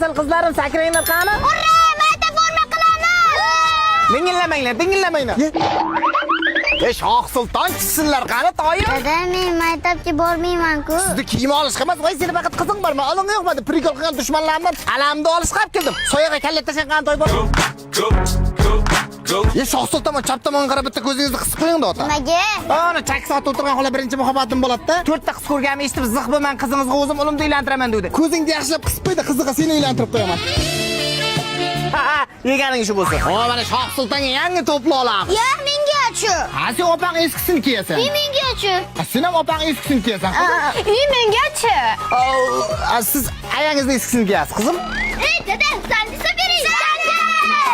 Asal qizlarim, sakranglar qani. Ura, mayda forma qilamiz. Dingillamanglar, dingillamanglar. E, Shoh Sulton tushsinlar qani, toyim. Dada, men maktabga bormayman-ku. Sizni kiyim olishga emas, voy seni faqat qizing bormi? Oling yo'qmi? Deb прикол qilgan dushmanlarimdan alamni olishga olib keldim. Soyag'a kalla tashlan qani toy bor. E, Shoh Sulton, chap tomonga qarab bitta ko'zingizni qisib qo'ying-da ota. Nimaga? Ana chak sotib o'tirgan xola birinchi muhabbatim bo'ladi-da. To'rtta qiz ko'rganimni eshitib, ziq bo'lman, qizingizga o'zim ulimni uylantiraman dedi. Ko'zingni yaxshilab qisib qo'ydi, qiziga seni uylantirib qo'yaman. Ha, yeganing shu bo'lsin. O, mana Shoh Sultonga yangi to'pla olamiz. Yo'q, menga-chi. Ha, sen opang eskisini kiyasan. Menga-chi. Ha, sen ham opang eskisini kiyasan. Uy, menga-chi. O, siz ayangizni eskisini kiyasiz, qizim. Ey, dada, sandisa bering.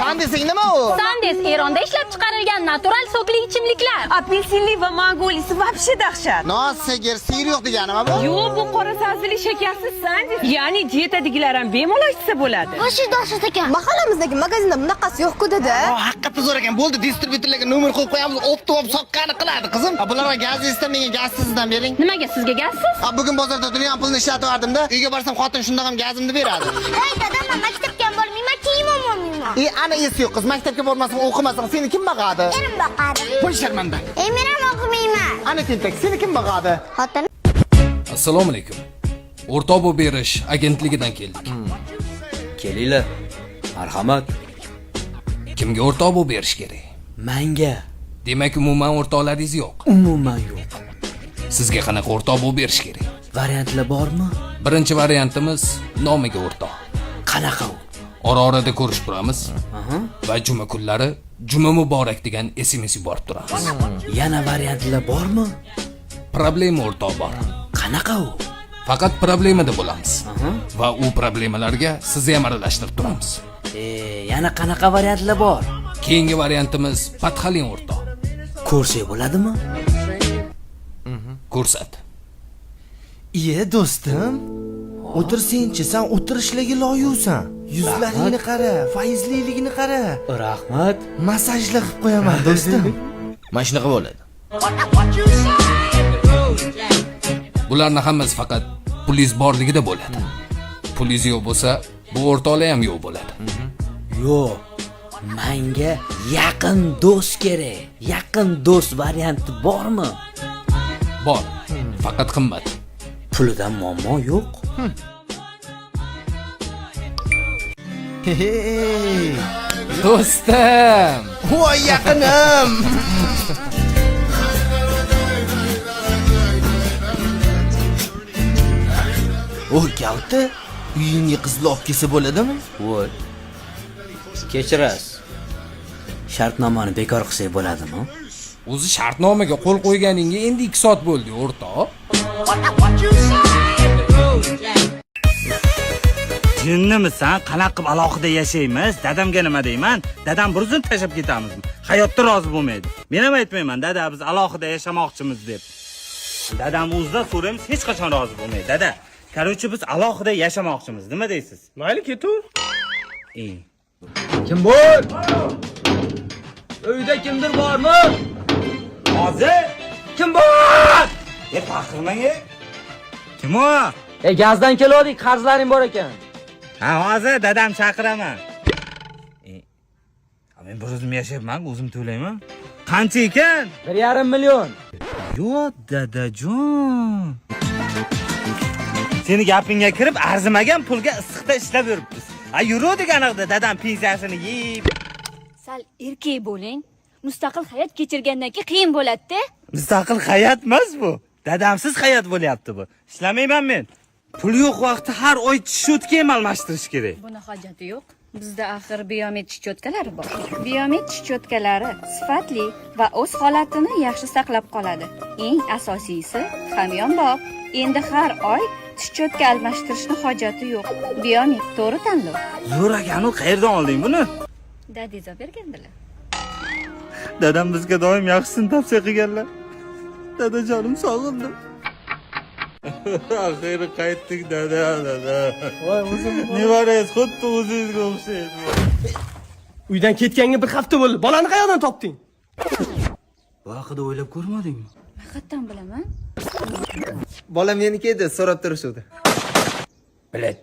San desang nima u? Sandes Eronda ishlab chiqarilgan natural sokli ichimliklar. Apelsinli va mangolisi вообще dahshat. Nos sigir, siyir yo'q deganimi bu? Yo'q, bu qora sabzili shakarsiz Sandes. Ya'ni diyetadagilar ham bemalol ichsa bo'ladi. Boshi dahshat ekan. Mahallamizdagi magazinda bunaqasi yo'q-ku, dada. O, haqiqatda zo'r ekan. Bo'ldi, distributorlarga nomer qo'yib qo'yamiz, оптом soqqani qiladi, qizim. Ha, bularga gaz esa menga gazsizdan bering. Nimaga sizga gazsiz? Ha, bugun bozorda dunyo pulini ishlatib yubordimda. Uyga borsam xotin shundoq ham gazimni beradi. Ey, dada, men maktabga ham bormayman, kiyim ham olmayman. E, ana esi yo'q qiz, maktabga bormasang, o'qimasang, seni kim boqadi? Erim boqadi. Voy sharmanda. Ey, men ham o'qimayman. Ana tentak, seni kim boqadi? Xotin. Assalomu alaykum. O'rtoq bo'lib berish agentligidan keldik. Kelinglar. Marhamat. Kimga o'rtoq bo'lib berish kerak? Manga. Demak, umuman o'rtoqlaringiz yo'q. Umuman yo'q. Sizga qanaqa o'rtoq bo'lib berish kerak? Variantlar bormi? Birinchi variantimiz nomiga o'rtoq. Qanaqa u? Ora-orada ko'rishib turamiz va juma kunlari juma muborak degan SMS yuborib turamiz. Yana variantlar bormi? Problema o'rtoq bor. Qanaqa u? Faqat problemada bo'lamiz. Va u problemalarga sizni ham aralashtirib turamiz. E, yana qanaqa variantlar bor? Keyingi variantimiz подхалим o'rtoq. Ko'rsak bo'ladimi? Ko'rsat. Iye, do'stim. O'tirsangchi, sen o'tirishlarga loyiqsan. Yuzlaringni qara, fayzliligini qara. Rahmat. Massajlar qilib qo'yaman, do'stim. Mana shunaqa bo'ladi. Bularni hammasi faqat pulingiz borligida bo'ladi. Pulingiz yo'q bo'lsa, bu o'rtoqlar ham yo'q bo'ladi. Yo'q. Manga yaqin do'st kerak. Yaqin do'st varianti bormi? Bor, faqat qimmat. Pulidan muammo yo'q. Hey. Do'stim. Voy yaqinim. O, kalta, uyingga qizni olib kelsa bo'ladimi? Voy. Kechirasiz. Shartnomani bekor qilsak bo'ladimi? O'zi shartnomaga qo'l qo'yganingga endi 2 soat bo'ldi, o'rtoq. Jinnimisan? Qanaqa qilib alohida yashaymiz? Dadamga nima deyman? Dadam bir o'zini tashlab ketamizmi? Hayotda rozi bo'lmaydi. Men ham aytmayman, dada biz alohida yashamoqchimiz deb. Dadam o'zidan so'raymiz, hech qachon rozi bo'lmaydi. Dada, короче, biz alohida yashamoqchimiz. Nima deysiz? Mayli, ketaver. E. Kim bor? Uyda kimdir bormi? Hozir Kim bor? E, baqirmang, e. Kim o? E, gazdan keldik, qarzlaring bor ekan. Ha, hozir dadam chaqiraman. E, men bir o'zim yashayapman, o'zim to'layman. Qancha ekan? 1,5 million. Yo'q, dadajon. Seni gapingga kirib arzimagan pulga issiqda ishlab yuribmiz. A yuruvdik aniqda dadam pensiyasini yeb. Sal erkak bo'ling. Mustaqil hayot kechirgandan keyin qiyin bo'ladi-da. Mustaqil hayot emas bu. Dadamsiz hayot bo'lyapti bu. Ishlamayman men. Pul yo'q vaqti har oy щётка ham almashtirish kerak. Buni hojati yo'q. Bizda axir Biomed щётка lari bor. Biomed щётка lari sifatli va o'z holatini yaxshi saqlab qoladi. Eng asosiysi hamyonbop. Endi har oy tish щётка almashtirishni hojati yo'q. Biomed to'g'ri tanlov. Zo'r ekan, u qayerdan olding buni? Dadingiz olib bergandilar. Dadam bizga doim yaxshisini tavsiya qilganlar. Dadajonim sog'indim. Axiri qaytdik dada, dada. Voy o'zim. Nevarangiz xuddi o'zingizga o'xshaydi. Uydan ketganga bir hafta bo'ldi. Bolani qayerdan topding? Bu haqida o'ylab ko'rmadingmi? Qayerdan bilaman? Bola meniki edi, so'rab turishuvdi. Bilet.